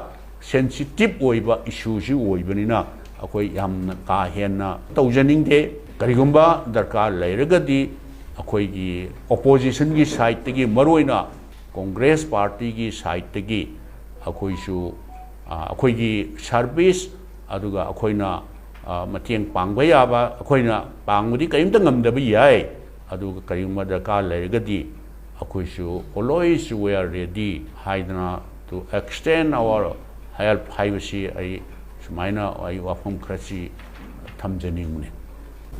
sensitive ꯑꯣꯏꯕ issueꯁꯤ ꯑꯣꯏꯕꯅꯤꯅ ꯑꯩꯈꯣꯏ ꯌꯥꯝꯅ ꯀꯥ ꯍꯦꯟꯅ ꯇꯧꯖꯅꯤꯡꯗꯦ꯫ ꯀꯔꯤꯒꯨꯝꯕ ꯗꯔꯀꯥꯔ ꯂꯩꯔꯒꯗꯤ ꯑꯩꯈꯣꯏꯒꯤ oppositionꯒꯤ sideꯇꯒꯤ, ꯃꯔꯨꯑꯣꯏꯅ Congress partyꯒꯤ sideꯇꯒꯤ ꯑꯩꯈꯣꯏꯁꯨ, ꯑ, ꯑꯩꯈꯣꯏꯒꯤ service, ꯑꯗꯨꯒ ꯑꯩꯈꯣꯏꯅ, ꯑ, ꯃꯇꯦꯡ ꯄꯥꯡꯕ ꯌꯥꯕ, ꯑꯩꯈꯣꯏꯅ ꯄꯥꯡꯕꯗꯤ ꯀꯔꯤꯝꯇ ꯉꯝꯗꯕ ꯌꯥꯏ, ꯑꯗꯨꯒ ꯀꯔꯤꯒꯨꯝꯕ ꯗꯔꯀꯥꯔ ꯂꯩꯔꯒꯗꯤ ꯑꯩꯈꯣꯏꯁꯨ always we are ready ꯍꯥꯏꯗꯅ, to extend our help ꯍꯥꯏꯕꯁꯤ ꯑꯩ ꯁꯨꯃꯥꯏꯅ ꯑꯩ ꯋꯥꯐꯝ ꯈꯔꯁꯤ ꯊꯝꯖꯅꯤꯡꯕꯅꯤ꯫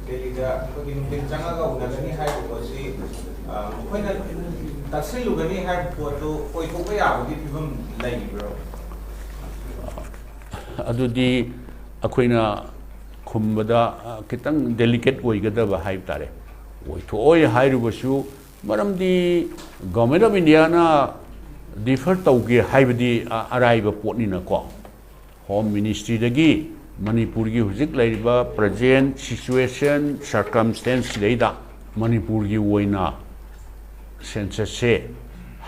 ꯗꯦꯜꯂꯤꯗ ꯑꯩꯈꯣꯏꯒꯤ ꯅꯨꯡꯊꯤꯜ ꯆꯪꯉꯒ ꯎꯅꯒꯅꯤ ꯍꯥꯏꯕ ꯄꯣꯠꯁꯤ, ꯑ, ꯑꯩꯈꯣꯏꯅ ꯇꯛꯁꯤꯜꯂꯨꯒꯅꯤ ꯍꯥꯏꯕ ꯄꯣꯠꯇꯨ ꯑꯣꯏꯊꯣꯛꯄ ꯌꯥꯕꯒꯤ ꯐꯤꯕꯝ ꯂꯩꯕ꯭ꯔꯣ? ꯑꯗꯨꯗꯤ ꯑꯩꯈꯣꯏꯅ ꯈꯨꯝꯕꯗ, ꯑ, ꯈꯤꯇꯪ delicate ꯑꯣꯏꯒꯗꯕ ꯍꯥꯏꯕ ꯇꯥꯔꯦ꯫ ꯑꯣꯏꯊꯣꯛꯑꯣꯏ ꯍꯥꯏꯔꯨꯕꯁꯨ, ꯃꯔꯝꯗꯤ Government of Indiaꯅ defer ꯇꯧꯒꯦ ꯍꯥꯏꯕꯗꯤ, ꯑ, ꯑꯔꯥꯏꯕ ꯄꯣꯠꯅꯤꯅꯀꯣ꯫ Home Ministryꯗꯒꯤ ꯃꯅꯤꯄꯨꯔꯒꯤ ꯍꯧꯖꯤꯛ ꯂꯩꯔꯤꯕ present situation circumstance ꯁꯤꯗꯩꯗ ꯃꯅꯤꯄꯨꯔꯒꯤ ꯑꯣꯏꯅ census ꯁꯦ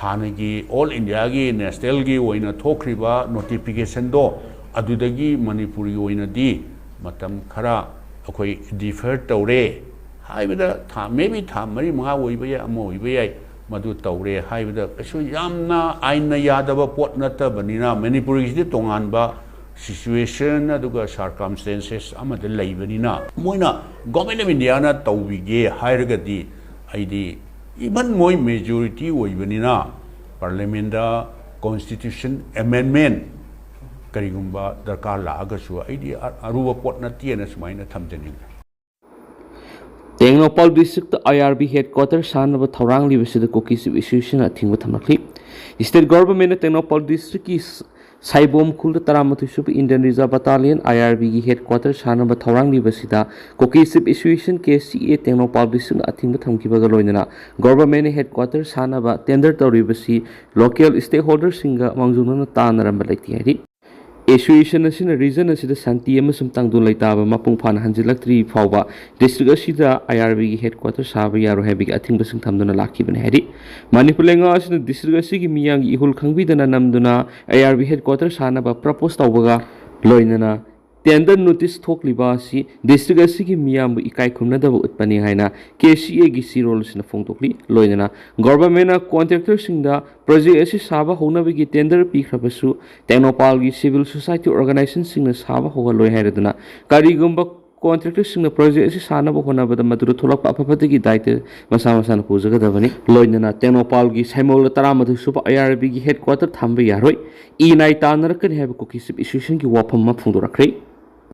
ꯍꯥꯟꯅꯒꯤ all India ꯒꯤ national ꯒꯤ ꯑꯣꯏꯅ ꯊꯣꯛꯈ꯭ꯔꯤꯕ notification ꯗꯣ ꯑꯗꯨꯗꯒꯤ ꯃꯅꯤꯄꯨꯔꯒꯤ ꯑꯣꯏꯅꯗꯤ ꯃꯇꯝ ꯈꯔ ꯑꯩꯈꯣꯏ defer ꯇꯧꯔꯦ ꯍꯥꯏꯕꯗ ꯊꯥ, maybe ꯊꯥ ꯃꯔꯤ ꯃꯉꯥ ꯑꯣꯏꯕ ꯌꯥꯏ, ꯑꯃ ꯑꯣꯏꯕ ꯌꯥꯏ, ꯃꯗꯨ ꯇꯧꯔꯦ ꯍꯥꯏꯕꯗ ꯀꯩꯁꯨ ꯌꯥꯝꯅ ꯑꯥꯏꯟꯅ ꯌꯥꯗꯕ ꯄꯣꯠ ꯅꯠꯇꯕꯅꯤꯅ ꯃꯅꯤꯄꯨꯔꯒꯤꯁꯤꯗꯤ ꯇꯣꯉꯥꯟꯕ situation ꯑꯗꯨꯒ circumstances ꯑꯃꯗ ꯂꯩꯕꯅꯤꯅ ꯃꯣꯏꯅ Government of India ꯅ ꯇꯧꯕꯤꯒꯦ ꯍꯥꯏꯔꯒꯗꯤ ꯑꯩꯗꯤ even ꯃꯣꯏ majority ꯑꯣꯏꯕꯅꯤꯅ parliament ꯗ constitution amendment ꯀꯔꯤꯒꯨꯝꯕ ꯗꯔꯀꯥꯔ ꯂꯥꯛꯑꯒꯁꯨ ꯑꯩꯗꯤ ꯑ-, ꯑꯔꯨꯕ ꯄꯣꯠ ꯅꯠꯇꯦꯅ ꯁꯨꯃꯥꯏꯅ ꯊꯝꯖꯅꯤꯡꯉꯤ꯫ ꯇꯦꯡꯅꯧꯄꯜ ꯗꯤꯁꯇ꯭ꯔꯤꯛꯇ ꯑꯥꯏ ꯑꯥꯔ ꯕꯤ ꯍꯦꯗꯀ꯭ꯋꯥꯇꯔ ꯁꯥꯅꯕ ꯊꯧꯔꯥꯡꯂꯤꯕꯁꯤꯗ ꯀꯨꯀꯤ ꯆꯤꯐ ꯑꯦꯁꯣꯁꯤꯌꯦꯁꯟꯅ ꯑꯊꯤꯡꯕ ꯊꯝꯂꯛꯂꯤ꯫ ꯁ꯭ꯇꯦꯠ ꯒꯣꯚꯔꯟꯃꯦꯟꯠꯅ ꯇꯦꯡꯅꯧꯄꯜ ꯗꯤꯁꯇ꯭ꯔꯤꯛꯀꯤ ꯁ-, ꯁꯥꯏꯕꯣꯝ ꯈꯨꯜꯗ ꯇꯔꯥꯃꯥꯊꯣꯏ ꯁꯨꯕ ꯏꯟꯗꯤꯌꯟ ꯔꯤꯖꯥꯔꯚ ꯕꯠꯇꯥꯂꯤꯌꯟ, ꯑꯥꯏ ꯑꯥꯔ ꯕꯤꯒꯤ ꯍꯦꯗꯀ꯭ꯋꯥꯇꯔ ꯁꯥꯅꯕ ꯊꯧꯔꯥꯡꯂꯤꯕꯁꯤꯗ ꯀꯨꯀꯤ ꯆꯤꯐ ꯑꯦꯁꯣꯁꯤꯌꯦꯁꯟ, ꯀꯦ ꯁꯤ ꯑꯦ, ꯇꯦꯡꯅꯧꯄꯜ ꯗꯤꯁꯇ꯭ꯔꯤꯛꯅ ꯑꯊꯤꯡꯕ ꯊꯝꯈꯤꯕꯒ ꯂꯣꯏꯅꯅ ꯒꯣꯚꯔꯟꯃꯦꯟꯠꯅ ꯍꯦꯗꯀ꯭ꯋꯥꯇꯔ ꯁꯥꯅꯕ ꯇꯦꯟꯗꯔ ꯇꯧꯔꯤꯕꯁꯤ ꯂꯣꯀꯦꯜ ꯁ꯭ꯇꯦꯛꯍꯣꯜꯗꯔꯁꯤꯡꯒ ꯃꯥꯡꯖꯧꯅꯅ ꯇꯥꯟꯅꯔꯝꯕ ꯂꯩꯇꯦ ꯍꯥꯏꯔꯤ꯫ ꯑꯦꯁꯣꯁꯤꯌꯦꯁꯟ ꯑꯁꯤꯅ ꯔꯤꯖꯟ ꯑꯁꯤꯗ ꯁꯥꯟꯇꯤ ꯑꯃꯁꯨꯡ ꯇꯪꯗꯨ ꯂꯩꯇꯥꯕ ꯃꯄꯨꯡ ꯐꯥꯅ ꯍꯟꯖꯤꯜꯂꯛꯇ꯭ꯔꯤ ꯐꯥꯎꯕ ꯗꯤꯁꯇ꯭ꯔꯤꯛ ꯑꯁꯤꯗ ꯑꯥꯏ ꯑꯥꯔ ꯕꯤꯒꯤ ꯍꯦꯗꯀ꯭ꯋꯥꯇꯔ ꯁꯥꯕ ꯌꯥꯔꯣꯏ ꯍꯥꯏꯕꯒꯤ ꯑꯊꯤꯡꯕꯁꯤꯡ ꯊꯝꯗꯨꯅ ꯂꯥꯛꯈꯤꯕꯅꯤ ꯍꯥꯏꯔꯤ꯫ ꯃꯅꯤꯄꯨꯔ ꯂꯩꯉꯥꯛ ꯑꯁꯤꯅ ꯗꯤꯁꯇ꯭ꯔꯤꯛ ꯑꯁꯤꯒꯤ ꯃꯤꯌꯥꯝꯒꯤ ꯏꯍꯨꯜ ꯈꯪꯕꯤꯗꯅ ꯅꯝꯗꯨꯅ ꯑꯥꯏ ꯑꯥꯔ ꯕꯤ ꯍꯦꯗꯀ꯭ꯋꯥꯇꯔ ꯁꯥꯅꯕ ꯄ꯭ꯔꯄꯣꯁ ꯇꯧꯕꯒ ꯂꯣꯏꯅꯅ ꯇꯦꯟꯗꯔ ꯅꯣꯇꯤꯁ ꯊꯣꯛꯂꯤꯕ ꯑꯁꯤ ꯗꯤꯁꯇ꯭ꯔꯤꯛ ꯑꯁꯤꯒꯤ ꯃꯤꯌꯥꯝꯕꯨ ꯏꯀꯥꯏ ꯈꯨꯝꯅꯗꯕ ꯎꯠꯄꯅꯤ ꯍꯥꯏꯅ ꯀꯦ ꯁꯤ ꯑꯦꯒꯤ ꯁꯤꯔꯣꯜ ꯑꯁꯤꯅ ꯐꯣꯡꯗꯣꯛꯂꯤ꯫ ꯂꯣꯏꯅꯅ ꯒꯣꯚꯔꯟꯃꯦꯟꯠꯅ ꯀꯣꯟꯇ꯭ꯔꯦꯛꯇꯔꯁꯤꯡꯗ ꯄ꯭ꯔꯣꯖꯦꯛ ꯑꯁꯤ ꯁꯥꯕ ꯍꯧꯅꯕꯒꯤ ꯇꯦꯟꯗꯔ ꯄꯤꯈ꯭ꯔꯕꯁꯨ ꯇꯦꯡꯅꯧꯄꯥꯜꯒꯤ ꯁꯤꯚꯤꯜ ꯁꯣꯁꯥꯏꯇꯤ ꯑꯣꯔꯒꯅꯥꯏꯖꯦꯁꯟꯁꯤꯡꯅ ꯁꯥꯕ ꯍꯧꯍꯜꯂꯣꯏ ꯍꯥꯏꯔꯗꯨꯅ ꯀꯔꯤꯒꯨꯝꯕ ꯀꯣꯟꯇ꯭ꯔꯦꯛꯇꯔꯁꯤꯡꯅ ꯄ꯭ꯔꯣꯖꯦꯛ ꯑꯁꯤ ꯁꯥꯅꯕ ꯍꯣꯠꯅꯕꯗ ꯃꯗꯨꯗ ꯊꯣꯛꯂꯛꯄ ꯑꯐ ꯐꯠꯇꯒꯤ ꯗꯥꯏꯇ ꯃꯁꯥ ꯃꯁꯥꯅ ꯄꯨꯖꯒꯗꯕꯅꯤ꯫ ꯂꯣꯏꯅꯅ ꯇꯦꯡꯅꯧꯄꯥꯜꯒꯤ ꯁꯥꯏꯃꯣꯜꯗ ꯇꯔꯥꯃꯥꯊꯣꯏ ꯁꯨꯕ ꯑꯥꯏ ꯑꯥꯔ ꯕꯤꯒꯤ ꯍꯦꯗꯀ꯭ꯋꯥꯇꯔ ꯊꯝꯕ ꯌꯥꯔꯣꯏ, ꯏ ꯅꯥꯏ ꯇꯥꯟꯅꯔꯛꯀꯅꯤ ꯍꯥꯏꯕ ꯀꯨꯀꯤ ꯆꯤꯐ ꯑꯦꯁꯣꯁꯤꯌꯦꯁꯟꯒꯤ ꯋꯥꯐꯝ ꯑꯃ ꯐꯣꯡꯗꯣꯔꯛꯈ꯭ꯔꯦ꯫